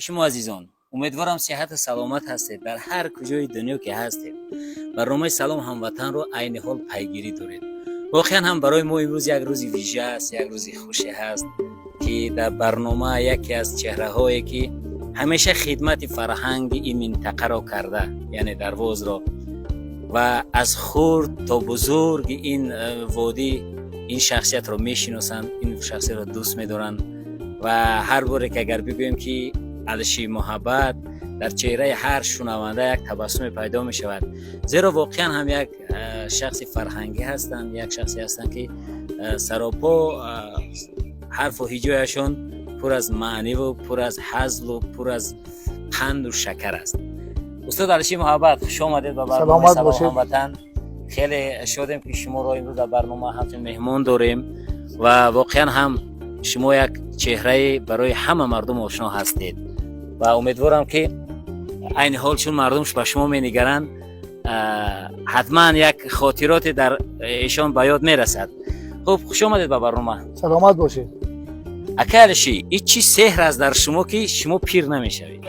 Шумо азизон, умедворам, сиҳату саломат ҳастед дар ҳар куҷои дунё ки ҳастед. Барномаи «Салом, ҳамватанро» айни ҳол пайгирӣ доред. Воқеан ҳам барои мо имрӯз як рӯзи вижа аст, як рӯзи хуше ҳаст, ки дар барнома яке аз чеҳраҳое, ки ҳамеша хидмати фарҳанги ин минтақаро карда, яъне Дарвозро, ва аз хурд то бузурги ин водӣ ин шахсиятро мешиносанд, ин шахсиятро дӯст медоранд. Ва ҳар боре ки агар бигӯем, ки Алиши Муҳаббат, дар чеҳраи ҳар шунаванда як табассуме пайдо мешавад, зеро воқеан ҳам як шахси фарҳангӣ ҳастанд, як шахсе ҳастанд, ки саропо ҳарфу ҳиҷояшон пур аз маъниву пур аз ҳазлу пур аз қанду шакар аст. Устод Алиши Муҳаббат, хуш омадед ба барномаи Саломат «Салом, бошед. ҳамватан». Хеле шодем, ки шуморо имрӯз дар барнома ҳамчун меҳмон дорем. Ва воқеан ҳам шумо як чеҳраи барои ҳама мардум ошно ҳастед ва умедворам, ки айни ҳол чун мардум ба шумо менигаранд, ҳатман як хотироте дар эшон ба ёд мерасад. Хуб, хуш омадед ба барнома. Саломат бошед. Акай Алиши, ин чӣ сеҳр аст дар шумо, ки шумо пир намешавед?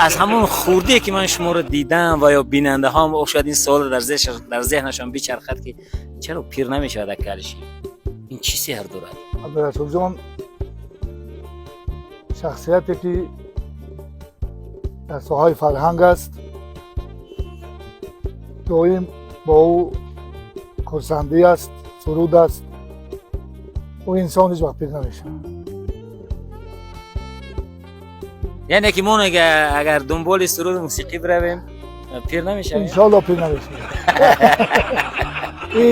Аз ҳамон хурдие ки ман шуморо дидам ва ё бинандаҳоам шояд ин суолро дар зеҳнашон бичархад, ки чаро пир намешавад акай Алиши, ин чӣ сеҳр дорад? Абдурасулҷон, шахсияте ки дар соҳаи фарҳанг аст, доим бо ӯ хурсандӣ аст, суруд аст. Ӯ инсон ҳеҷ вақт пир намешавад. Яъне ки мо агар дунболи суруду мусиқӣ биравем, пир намешавем? Иншоалло, пир намешавад. И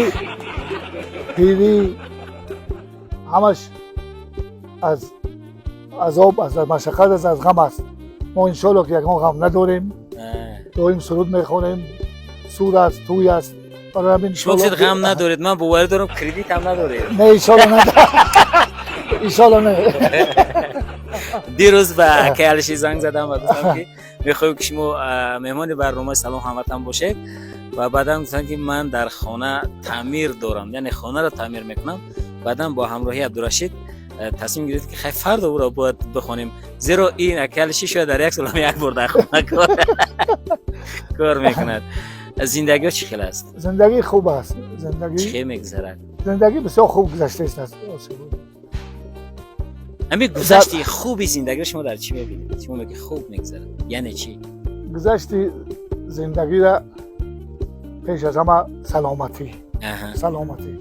пирӣ ҳамаш аз азоб, аз машаққат аст, аз ғам аст. Мо, иншоалло, ки ягон ғам надорем. Доим суруд мехонем, сур аст, тӯй аст. Барои ҳамин Шумо гуфтед, ғам надоред, ман боварӣ дорам, кредит ҳам надоред. Не, иншоалло, не, иншоалло, не. Дирӯз ба акай Алиши занг задам ва гуфтам, ки мехоҳем, ки шумо меҳмони барномаи «Салом, ҳамватан» бошед. Ва баъдан гуфтам, ки ман дар хона таъмир дорам, яъне хонаро таъмир мекунам. Баъдан бо ҳамроҳии Абдурашид тасмим гирифт, ки хай, фардо ӯро бояд бихонем, зеро ин акай Алиши шояд дар як сол ҳам як бор дар хона кор мекунад. Зиндагиҳо чӣ хел аст? Зиндагӣ хуб аст. Чӣ Зиндагӣ хел мегузарад? Зиндагӣ бисёр хуб гузаштааст. Ҳамин гузашти хуби зиндагиро шумо дар чӣ мебинед? Шумо мегӯед, хуб мегузарад, яъне чӣ? Гузашти зиндагиро пеш аз ҳама саломатӣ. Саломатӣ.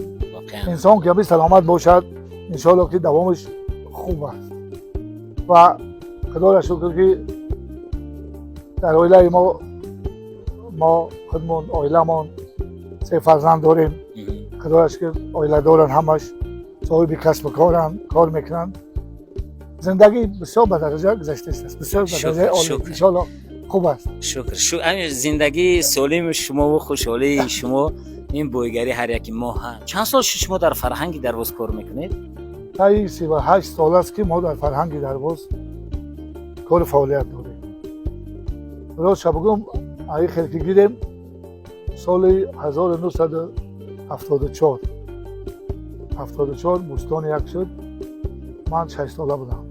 Инсон ки ҳамин саломат бошад, иншоалло, ки давомаш хуб аст. Ва худоро шукр, ки дар оилаи мо, мо худмон, оиламон, се фарзанд дорем. Худоро шукр, оиладоранд, ҳамаш соҳиби касбу коранд, кор мекунанд. Зиндагӣ бисёр ба дараҷа гузаштааст, бисёр ба дараҷаи олӣ. Иншоалло, хуб аст. Шукр. Ҳамин зиндагии солими шумову хушҳолии шумо, ин бойгарии ҳар яки мо ҳам. Чанд сол шуд, шумо дар фарҳанги Дарвоз кор мекунед? Таи 38 сол аст, ки мо дар фарҳанги Дарвоз кору фаъолият дорем. Ростша бигӯм, аи хел ки гирем, соли 1974, 74 Бӯстони як шуд, ман 6сола будам.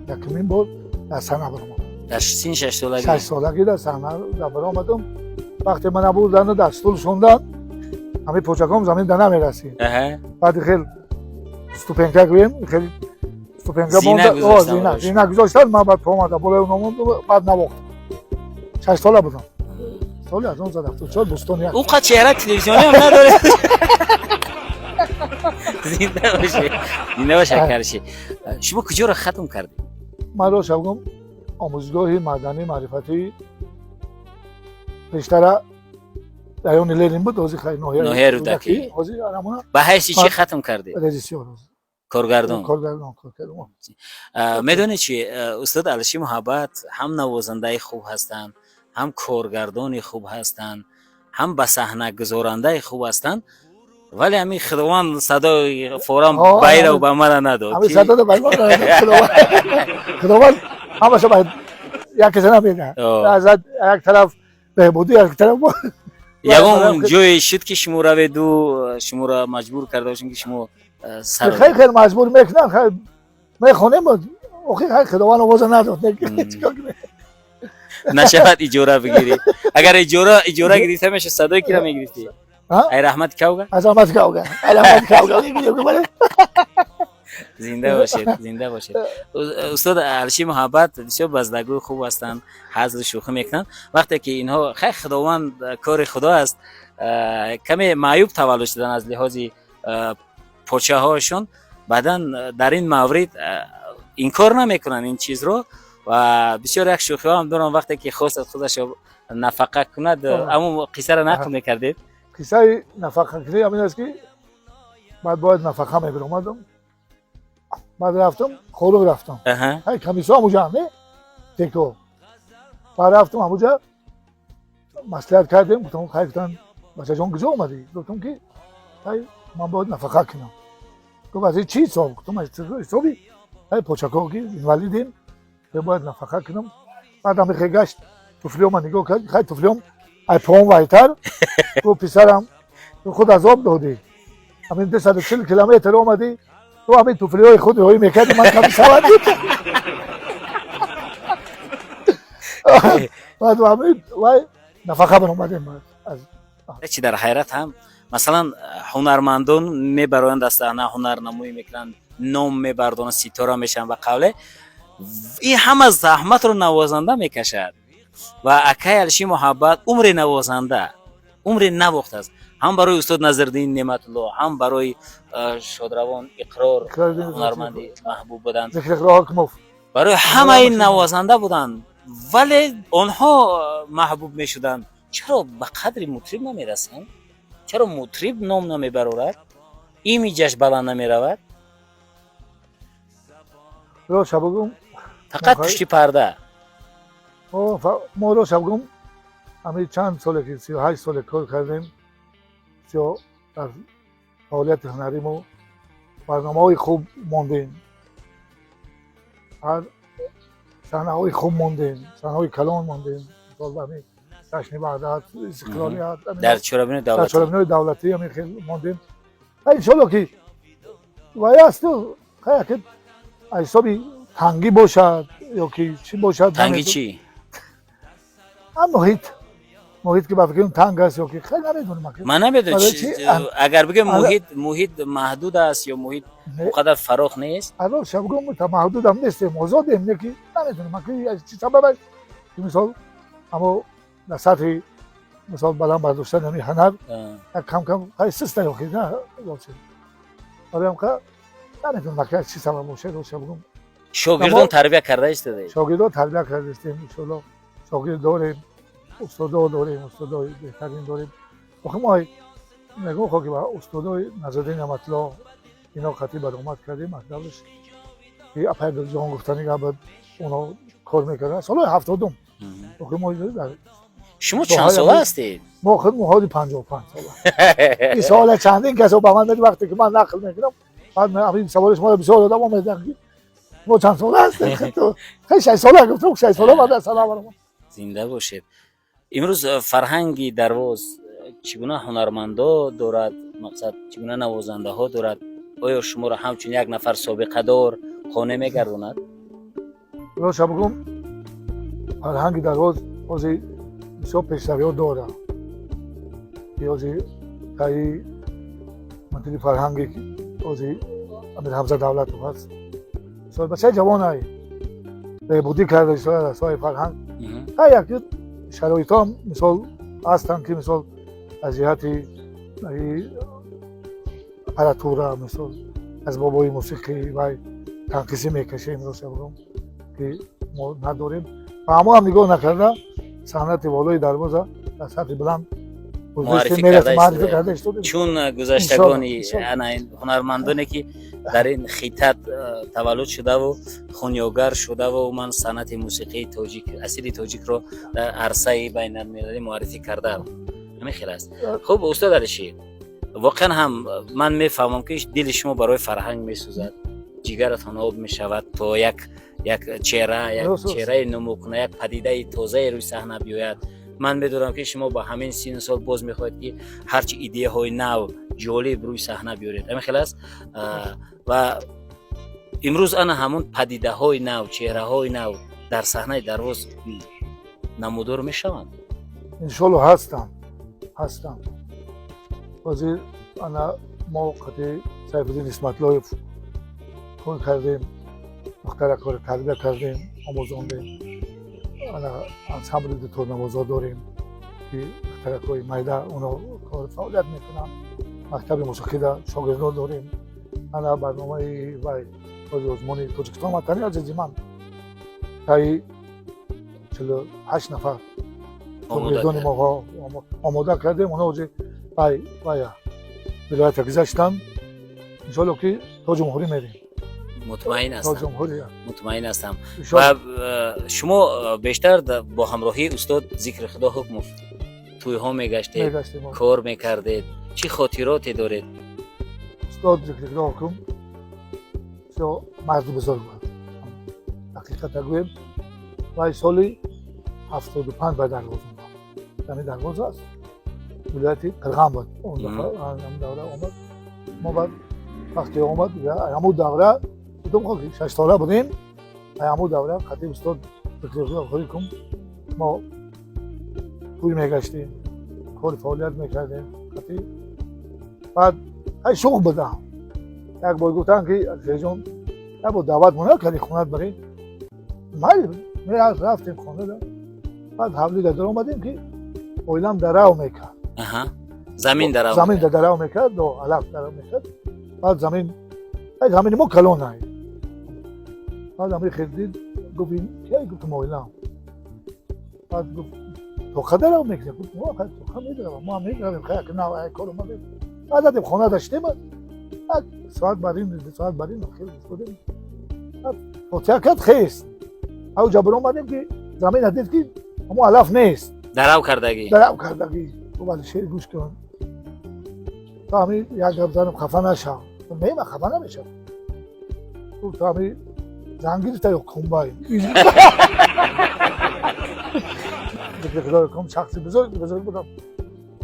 Якумин бор дар саҳна баромадам. Дар синни 6солагӣ? 6солагӣ дар саҳна баромадам. Вақте мана бурдану дар стул шондан, ҳамин почаком замин да намерасид. Баъди хел ступенька гӯем, хел ступенька. Зина гузоштан. Зина. Барои Зина гузоштан, ман баъд помада болои оно мондам, баъд навохтам. 6сола будам, соли 1974, Бӯстони як. Ӯ қад чеҳра телевизионӣ ҳам надоред. Зинда бошед, зинда бошед, акай Алиши. Шумо куҷоро хатм кардед? Ман рост бигӯм, омӯзгоҳи маданӣ маърифатӣ, пештара райони Ленин буд, ҳозир хай ноҳияи ноҳияи Рӯдакӣ. Ҳозир ҳамона. Ба ҳайси чӣ хатм кардед? Режиссёр. Коргардон. Коргардон кор кардам. Медонед чи, устод Алиши Муҳаббат ҳам навозандаи хуб ҳастанд, ҳам коргардони хуб ҳастанд, ҳам ба саҳна гузорандаи хуб ҳастанд, вале ҳамин Худованд садои форам байрав ба мара надод. Ҳамин садоро ба мо надод Худованд. Худованд ҳамаша ба як каса намедиҳад. Аз як тараф беҳбудӣ, як тараф Ягон ҷое шуд, ки шумо раведу шуморо маҷбур карда бошем, ки шумо сар Хеле хеле маҷбур мекунанд, хеле мехонем. Охи ҳай Худованд овоза надод. Чикор кунем? Нашавад иҷора бигирӣ. Агар иҷора гирифта мешуд, садои кира мегирифтӣ? Ай раҳмат кавга? Аз раҳмат кавга, ай раҳмат кавга. Зинда бошед, зинда бошед, устод Алиши Муҳаббат. Бисёр баздагӯи хуб ҳастанд, ҳазлу шӯхӣ мекунанд. Вақте ки инҳо, хай, Худованд, кори Худо аст, каме маъюб таваллуд шуданд аз лиҳози почаҳояшон. Баъдан дар ин маврид инкор намекунанд ин чизро ва бисёр як шӯхиҳо ҳам доранд. Вақте ки хостад худашо нафақа кунад, аммо қиссаро нақл мекардед. Қиссаи нафақакунӣ ҳамин аст, ки баъд бояд нафақа мебиромадам. Баъд рафтам, Хоруғ рафтам. Ҳай, комиссо ҳамуҷа не теко. Баъд рафтам ҳамуҷа, маслиҳат кардем. Гуфтам, хай, гуфтан, бачаҷон, куҷо омадӣ? Гуфтам, ки ҳай, ман бояд нафақа кунам. Гуфт, аз чӣ ҳисоб? Гуфтам, аз ҳисоби ҳай почако, ки инвалидем, бояд нафақа кунам. Баъд ҳамихе гашт, туфлиёма нигоҳ кард. Хай, туфлиём ай поом вайтар. Гуфт, писарам, ту худ азоб додӣ, ҳамин 240 километр омадӣ, ту ҳамин туфлиҳои худ роҳӣ мекардӣ, ман ками савад. Баъд ҳамин вай нафақа баромадем аз Чи дар ҳайрат ҳам, масалан, ҳунармандон мебароянд аз саҳна, ҳунарнамоӣ мекунанд, ном мебардонанд, ситора мешаванд. Ба қавле, ин ҳама заҳматро навозанда мекашад ва акай Алиши Муҳаббат умре навозанда, умре навохтааст, ҳам барои устод Назриддин Неъматулло, ҳам барои шодравон Иқрор ҳунарманди маҳбуб буданд, барои ҳамаи навозанда буданд, вале онҳо маҳбуб мешуданд. Чаро ба қадри мутриб намерасанд? Чаро мутриб ном намебарорад, имиҷаш баланд намеравад? Роша бугум. Фақат пушти парда. Мо, роша бугум, ҳамин чанд соле ки 38 соле кор кардем, дар фаъолияти ҳунаримо барномаҳои хуб мондем, ҳар саҳнаҳои хуб мондем, саҳнаҳои калон мондем, мисол ҳамин ҷашни Ваҳдат, Истиқлолият. Дар чорабинои дар чорабинои давлатӣ ҳамин хел мондем. Иншолло, ки вай асту ки аз ҳисоби тангӣ бошад ё ки чӣ бошад. Танги чӣ? Ҳам муҳит, ки ба фикрам танг аст ё ки хеле намедонам. Ман намедонам, агар бигӯем, муҳит маҳдуд аст ё муҳит он қадар фарох нест. Роша бигӯм, маҳдудам нестем, озодем, не ки намедонам чӣ сабаб аст, ки мисол амо дар сатҳи мисол баланд бардоштани ҳамин ҳунар як кам кам систа ё ки на, барои намедонам чӣ сабаб бошад, роша бигӯм. Шогирдон тарбия карда истодаед? Шогирдон тарбия карда истем, иншоалло. Шогирд дорем, устодо дорем, устодои беҳтарин дорем. Охи мо мегӯм, хо ки ба устодои Назриддин Неъматулло ино қатъи баромад кардем, мактабаш ки апай Дилҷон гуфтани гап, оно кор мекарданд солҳои 70-ум. Охи мо Шумо чанд сола ҳастед? Мо худ ҳоли 55 сола. Ин савола чандин касо ба ман вақте ки ман нақл мекунам, баъд ҳамин саволи шумо бисёр одам омеданд, ки шумо чанд сола ҳастед? Хеле 6 сола гуфтам, 6 сола баъд салом алайкум. Зинда бошед. Имрӯз фарҳанги Дарвоз чӣ гуна ҳунармандо дорад, мақсад, чӣ гуна навозандаҳо дорад? Оё шуморо ҳамчун як нафар собиқадор қонеъ мегардонад? Роша бигӯм, фарҳанги Дарвоз ҳозир бисёр пешравиҳо дорад. Ҳозир таи мудири фарҳанги ҳозир Амирҳамза Давлатов ҳаст, бачаи ҷавонай, беҳбудӣ карда дар соҳаи фарҳанг. Як шароитҳо мисол ҳастанд, ки мисол аз ҷиҳати аппаратура, мисол асбобҳои мусиқӣ, вай танқисӣ мекашем, роста бигӯм, ки мо надорем. Ва ҳамо ҳам нигоҳ накарда, санъати волои Дарвоза дар сатҳи баланд муаррифӣ карда. Чун гузаштагони ҳунармандоне, ки дар ин хитат таваллуд шудаву хунёгар шудаву ман санъати мусиқии тоҷик, асили тоҷикро дар арсаи байналмилалӣ муаррифӣ кардаам, ҳамин хел аст. Хуб, устод Алишер, воқеан ҳам ман мефаҳмам, ки дили шумо барои фарҳанг месӯзад, ҷигаратон об мешавад, то як чеҳра, як чеҳраи нумӯкуна, як падидаи тозае рӯи саҳна биёяд. Ман медонам, ки шумо ба ҳамин сину сол боз мехоҳед, ки ҳарчи идеяҳои нав, ҷолиб рӯи саҳна биёред. Ҳамин хел аст. Ва Имрӯз ана ҳамон падидаҳои нав, чеҳраҳои нав дар саҳнаи Дарвоз намудор мешаванд? Иншолло, ҳастанд, ҳастанд. Ҳозир ана мо қати Сайфиддин Исматлоев кор кардем, духтаракҳоро тарбия кардем, омӯзондем. Ана ансамбли дуторнавозо дорем, ки духтаракҳои майда, оно кор фаъолият мекунанд. Мактаби мусиқида шогирдон дорем. Ана барномаи вай, ҳозир озмуни Тоҷикистон ватани азизи ман таи 48 нафар шогирдони мо омода кардем. Оно ҳозир вай вая вилоята гузаштанд. Иншолло, ки то ҷумҳурӣ мерем. Мутмаин То ҳастам. ҷумҳурӣ. Мутмаин ҳастам. Ва шумо бештар бо ҳамроҳии устод Зикри Худо Ҳукмов тӯйҳо мегаштед? Мегаштем. Кор мекардед. Чӣ хотироте доред? Устод Зикри Худо Ҳукм бисёр марди бузург буд. Ҳақиқата гӯем, вай соли 75 ба Дарвоз омад. Ҳамин Дарвоз аст, вилояти Қирған буд он дафъа. Ҳамин давра омад. Мо баъд вақте омад, ҳамун давра гуфтам, 6 сола будем. Ҳамун давра қати устод Зикри Худо Ҳукм мо тӯй мегаштем, кори фаъолият мекардем қати. Баъд ай шуғ будам. Як бор гуфтам, ки Алишерҷон, як бор даъват мо накардӣ, хонат барем. Майли, рафтем хонада. Баъд ҳавлида даромадем, ки оилам дарав мекард. Аҳа, замин дарав. Замин дарав мекард, алаф дарав мекард. Баъд замин, ай замини мо калон ай. Баъд ами хел дид, гуфт: «Ин кия?» Гуфтам: «Оилам». Баъд гуфт: «Тоқа дарав мекунем?» Гуфт: «Мо тоқа медаравам, мо ҳам медаравем, хай нав ай кору ма». Баъд задем, хона даштем, як соат бар ин, 2 соат бар ин хел истодем. Фотиҳа кард, хест. Авҷа биромадем, ки замина дид, ки ҳамо алаф нест. Дарав кардагӣ. Дарав кардагӣ. Гуфт: «Алишер, гӯш кун, то ҳами як гап занам, хафа нашав». Не, ман хафа намешавам. Гуфт: «То ҳами зан гирифта ё комбайн?» Зикри Худои кум шахси бузург, бузург будам.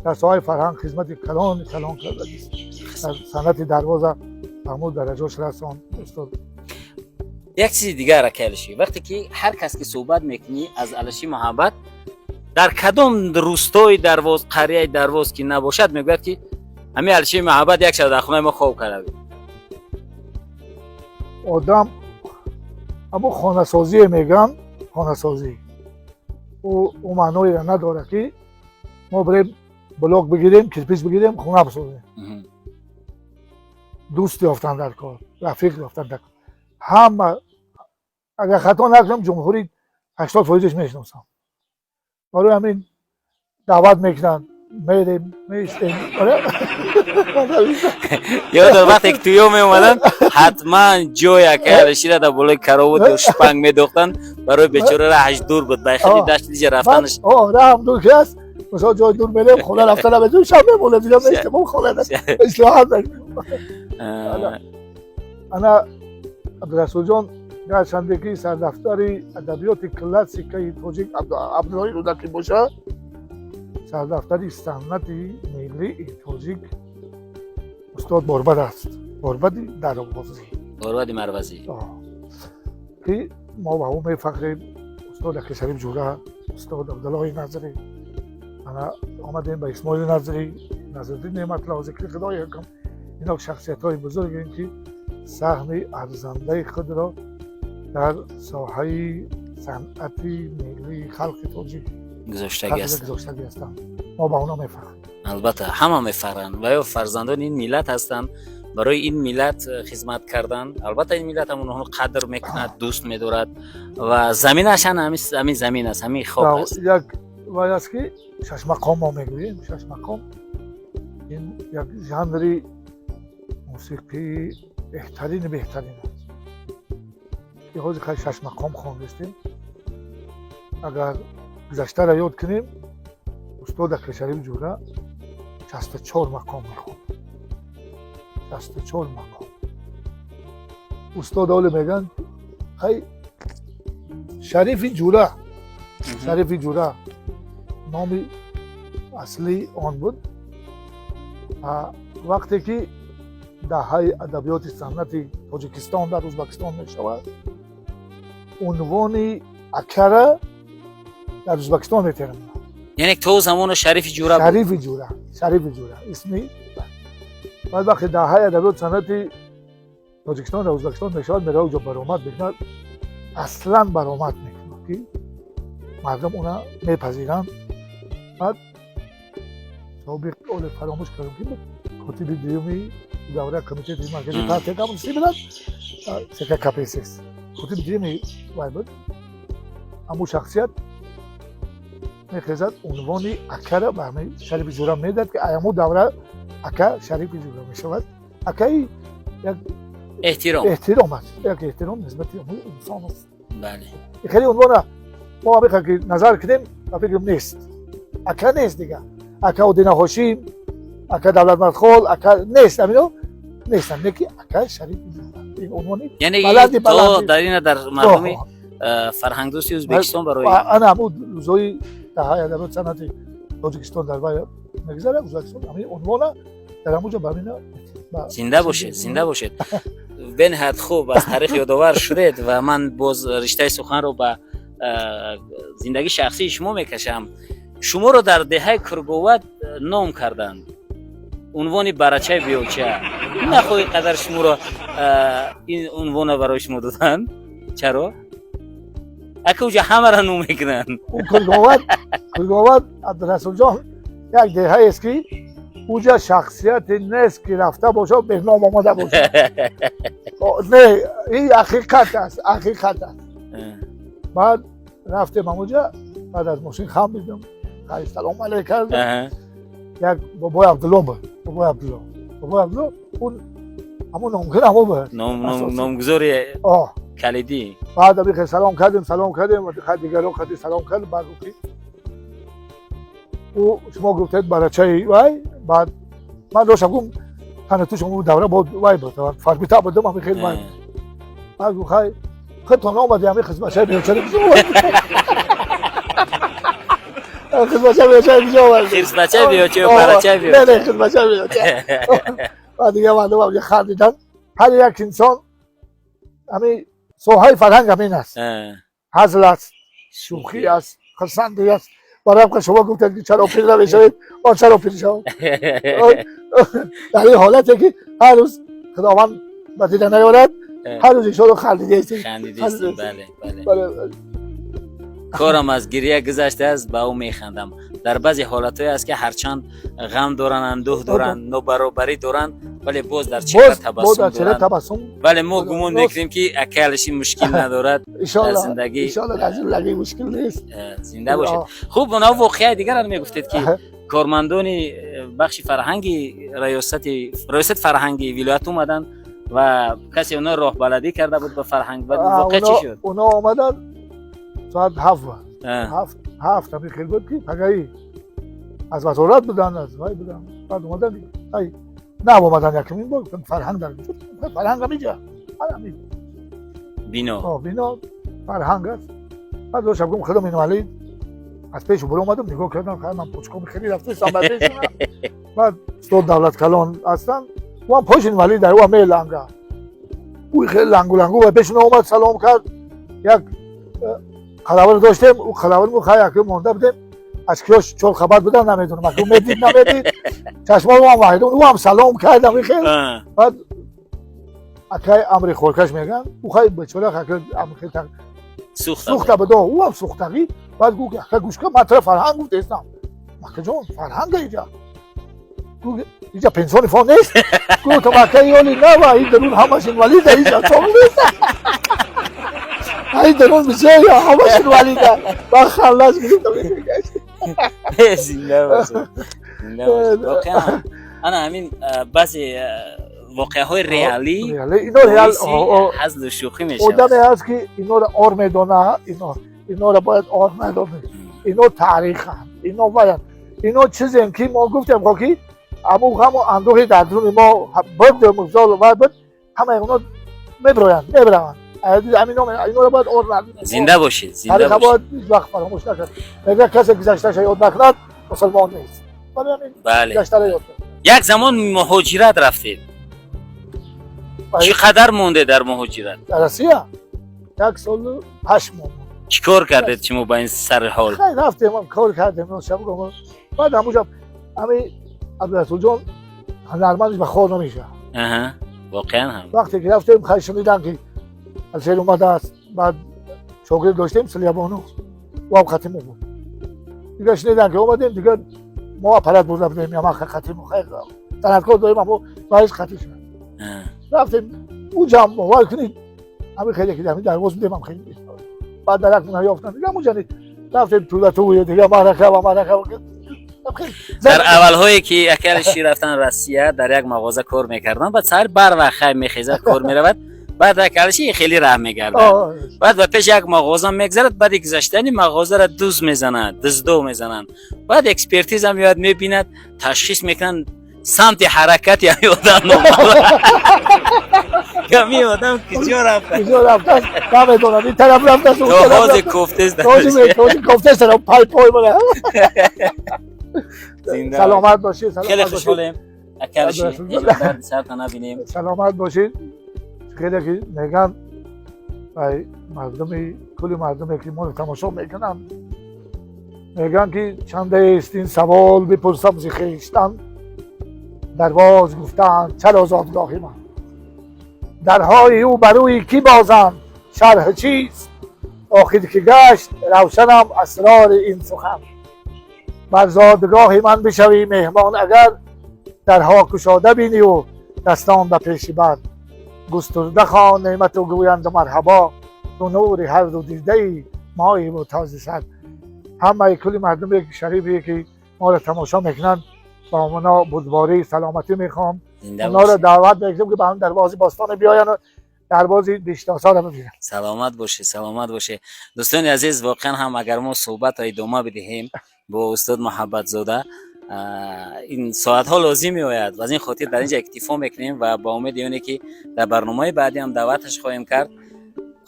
Дар соҳаи фарҳанг хизмати калони калон кардагист. Дар санъати Дарвоза ҳамун дараҷош расон устод. Як чизи дигар, ака Алиши, вақте ки ҳар кас ки суҳбат мекунӣ аз Алиши Муҳаббат, дар кадом рустои Дарвоз, қарияи Дарвоз ки набошад, мегӯяд, ки ҳамин Алиши Муҳаббат як шаб дар хонаи мо хоб карда буд. Одам ҳамун хонасозие мегӯям, хонасозӣ ӯ маъноеро надорад, ки мо бирем, блок бигирем, кирпич бигирем, хона бисозем. Дӯст ёфтан дар кор, рафиқ ёфтан дар кор. Ҳама, агар хато накунам, ҷумҳурӣ 80 фоизаш мешиносам. Барои ҳамин даъват мекунанд, мерем, меистем. Ёдор, вақте ки туё меомаданд, ҳатман ҷой акай Алишира дар болои каровот ё шпанг медохтанд. Барои бечора раҳаш дур буд, ба хели дашти диҷа рафтанаш. Раҳам дур ки аст, мисол, ҷои дур мерем, хона рафта наметавонем, шаб мемонем, дига меистем хона, истироҳат. Ана Абдурасулҷон, гарчанде ки сардафтари адабиёти классикаи тоҷик Абдуллоҳи Рӯдакӣ бошад, сардафтари санъати миллии тоҷик устод Борбад аст, Борбади Дарвозӣ. Борбади Марвазӣ. Ки мо ба ӯ мефахрем. Устод Акишариф Ҷура, устод Абдуллоҳи Назрӣ, ана омадем ба Исмоили Назрӣ, Назриддин Неъматулло, Зикри Худои Ҳукм. Ино шахсиятҳои бузургем, ки саҳми арзандаи худро дар соҳаи санъати миллии халқи тоҷик гузоштагӣ ҳастанд. Гузоштагӣ ҳастанд. Мо ба онҳо мефахрем. Албатта, ҳама мефахранд ва ё фарзандони ин миллат ҳастанд, барои ин миллат хизмат кардан. Албатта, ин миллат ҳам онҳоро қадр мекунад, дӯст медорад ва заминаш ҳам ҳамин замин аст, ҳамин хок аст. Як вай аст, ки шашмақом мо мегӯем. Шашмақом ин як жанри мусиқии беҳтарини беҳтарин аст, ки ҳозир хай шашмақом хондистем. Агар гузаштаро ёд кунем, устод Акишариф Ҷура 64 мақом мехонд, 64 мақом. Устод оле мегӯянд, хай Шарифи Ҷура, Шарифи Ҷура номи аслии он буд. Вақте ки даҳаи адабиёти санъати Тоҷикистон дар Ӯзбекистон мешавад, унвони акара дар Ӯзбекистон метарам. Яъне то замону Шарифи Ҷура буд. Шарифи Ҷура, Шарифи Ҷура исми. Баъд вақте Даҳаи адабиёт санъати Тоҷикистон дар Ӯзбекистон мешавад, мерава, уҷо баромад мекунад, аслан баромад мекунад, ки мардум уна мепазиранд. Баъд собиқ, оле фаромӯш кардам, ки буд, котиби дуюми давра Комитети марказии партия коммунистӣ буданд, ЦК КПСС, котиби дуюми вай буд. Ҳамун шахсият мехезад, унвони акара ба ҳамаи Шарифи Ҷура медад, ки ҳамун давра ака Шарифи Ҷура мешавад. Акаи як эҳтиром. Эҳтиром аст, як эҳтиром нисбати ҳамун инсон аст. Хеле унвона мо ҳамиқа ки назар кунем, ба фикрам, нест, ака нест дига. Ака Одина Ҳошим, ака Давлатмардхол, ака нест, ҳамино нестанд, не ки ака Шарифи Ҷура ин унвони яъне баланди то баланди. Дар ина дар мардуми фарҳангдӯсти Ӯзбекистон барои ана ҳамун рӯзҳои Даҳаи адабиёт санъати Тоҷикистон дар вай мегузарад, Ӯзбекистон, ҳамин унвона дар ҳамун ҷо ба ҳамина. Зинда бошед, зинда бошед. Бениҳоят хуб аз таърих ёдовар шудед ва ман боз риштаи суханро ба зиндагии шахсии шумо мекашам. Шуморо дар деҳаи Курговат ном карданд, унвони барачаи биёча. Нахоҳи қадар шуморо ин унвона барои шумо доданд? Чаро, ака, уҷа ҳамаро ном мекунанд? Курговат, Курговат, Абдурасулҷон, як деҳаест, ки уҷа шахсияте нест, ки рафта бошад, беном омада бошад. Не, ин ҳақиқат аст, ҳақиқат аст. Баъд рафтем ҳамуҷа, баъд аз мошин хам бидам, салом алейк кардам. Як бобои Абдулло буд, бобои Абдулло, бобои Абдулло, он ҳамон номгир ҳамо буд. Номгузори калидӣ. Баъд абихе салом кардем, салом кардем, дигаро қади салом кардем. Баъд гуфт, ки ӯ шумо гуфтед барачаи вай. Баъд ман доштам гум тана ту шумо давра бо вай буд, фарбита будам, ҳами хел вай. Баъд гуфт: «Хай, худтон омади, ҳами хизматчаи биёчари куҷо оварди? Хизматчаи биёчари куҷо оварди?» Хизматчаи биёча ё барачаи Не, не. Биёча? Хизматчаи биёча. Баъд дига мардум ҳамҷа хандидан. Ҳар як инсон, ҳами соҳаи фарҳанг ҳамин аст, ҳазл аст, шӯхӣ аст, хурсандӣ аст. Барои шумо гуфтед, ки чаро пир намешавед, ман чаро пир шавам дар ин ҳолате, ки ҳар рӯз Худованд ба дида наёрад, ҳар рӯз иншоалло хандидаистем. Хандидаистем, бале, бале. Корам аз гирия гузаштааст, ба ӯ механдам. Дар баъзе ҳолатҳое аст, ки ҳарчанд ғам доранд, андӯҳ доранд, нобаробарӣ доранд, вале боз дар чеҳра табассум доранд. Табассум. Вале мо гумон мекунем, ки акалаш ин мушкил надорад дар зиндагӣ. Иншоалло, дар зиндагӣ мушкил нест. Зинда бошед. Хуб, она воқеаи дигарро мегуфтед, ки кормандони бахши фарҳанги раёсати фарҳанги вилоят омаданд ва касе онҳо роҳбаладӣ карда буд ба фарҳанг. Баъд воқеа чӣ шуд? Онҳо омаданд соат 7, 7, 7 ҳамин хел буд, ки пагаи аз вазорат буданд, аз вай буданд. Баъд омадан, ай нав омадан, якумин бор гуфтам: «Фарҳанг дар куҷо?» «Фарҳанг ҳамиҷа, ҳамин бино». Бино фарҳанг аст. Баъд доштам гум худам инвалид, аз пешу буро омадам, нигоҳ кардам, ман пучком хеле рафтаистам ба пешона. Баъд устод Давлаткалон ҳастанд, ӯам пош инвалид, дар ӯам меланга, ӯ хеле лангу лангу ба пешона омад, салом кард. Як қалавр доштем, ӯ қалавр хай аку монда будем, аз киёш чор хабар будан, намедонам, аку медид, намедид, чашмои ӯам вайрон, ӯам салом кард ами хел. Баъд акай Амри хоркаш мегӯянд, ӯ хай бечора ака сӯхта буд, ӯам сӯхтагӣ. Баъд гуфт: «Ака, гӯш кун, ман тара фарҳанг гуфтаистам». «Акаҷон, фарҳанга иҷа, иҷа пенсионный фонд нест». Гуфтам: «Ака, ёли нава, ин дарун ҳамаш инвалида, иҷа чом нест, ай дарун бисёр ҳамаш инвалида». Ба халлас гирифтам. Зинда бошед, зинда бошед. Воқеан, ана ҳамин баъзе воқеаҳои реалӣ ино реал ҳазлу шӯхӣ мешавад. Одаме ҳаст, ки инора ор медона, инора бояд ор надонад. Ино таъриханд, ино бояд, ино чизем, ки мо гуфтем, хо, ки аму ғаму андӯҳи дар дуруни мо буд, мисол вай буд, ҳамаи оно мебироянд, мебираванд. Инора бояд ор. Зинда бошед, зинда бошед. Бояд ҳеҷ вақт фаромӯш накард. Мегӯяд, касе гузашташа ёд накунад, мусулмон нест. Бале. Гузаштара ёд. Як замон муҳоҷират рафтед. Чӣ қадар монде дар муҳоҷират? Дар Россия 1 солу 8 моҳ. Чӣ кор кардед шумо ба ин сари ҳол? Хай, рафтем, кор кардем. Баъд ҳамуҷа ҳами Абдурасулҷон ҳунармандиш ба хор намешавад. Воқеан ҳам. Вақте ки рафтем, хай, шунидам, ки Алшер омадааст. Баъд шогирд доштем, Силябону, ӯ ҳам хатимо буд. Дигар шунидам, ки омадем, дигар мо аппарат бурда будем, ямаха хатимо, хай, санъаткор дорем, амо вайш хати шуд. Рафтем уҷам, бовар кунед, ҳамин хеле ки ҳамин дарвоз будем, ҳам хеле баъд дарак наёфтам. Дигар муҷа рафтем тӯла дигар маърака ва маърака. Дар аввалҳое ки ака Алишер рафтан Россия, дар як мағоза кор мекардам. Баъд саҳар барвақт хай мехезад, кор меравад. Баъд ака Алишер хеле раҳ мегардад, баъд ба пеш як мағоза мегзарад. Баъди гузаштани мағозаро дуз мезанад, дуздо мезананд. Баъд экспертиза меояд, мебинад, ташхис мекунанд, самти ҳаракати ҳами одам номаълум, ҳами одам куҷо рафта. Куҷо рафтааст, намедонам, ин тараф рафтааст. То ҳозе кофтест. Кофтест пай пой мана. Саломат бошед. Хеле хушҳолем, ака Алишер, ҳеҷ дарди сарта набинем. Саломат бошед. Хеле ки меган, мардуми, кулли мардуме ки моро тамошо мекунанд, мегӯянд, ки чандест ин савол, бипурсам зи хештан. Дарвоз гуфтаанд, чаро зодгоҳи ман? Дарҳои ӯ ба рӯи кӣ бозанд, шарҳ чист? Охир ки гашт равшанам асрори ин сухан. Бар зодгоҳи ман бишавӣ меҳмон агар, дарҳо кушода биниву дастон ба пеши бар. Густурда хон неъмату гӯянду марҳабо, ту нури ҳарду дидаи моиву този сар. Ҳамаи кулли мардуме шарифе ки моро тамошо мекунанд, ба онҳо бурдборӣ, саломатӣ мехоҳам. Онҳоро даъват мекунем, ки ба ҳам дарвози бостоне биёянд, дарвози биштосаро бибинанд. Саломат бошед, саломат бошед. Дӯстони азиз, воқеан ҳам агар мо суҳбатро идома бидиҳем бо устод Муҳаббатзода, ин соатҳо лозим меояд. Аз ин хотир дар инҷа иктифо мекунем ва ба умеди оне ки дар барномаи баъдӣ ҳам даъваташ хоҳем кард,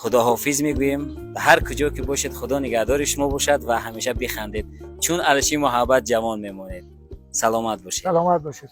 худоҳофиз мегӯем. Ҳар куҷо ки бошед, Худо нигаҳдори шумо бошад ва ҳамеша бихандед, чун Алиши Муҳаббат ҷавон мемонед. Саломат бошед. Саломат бошед.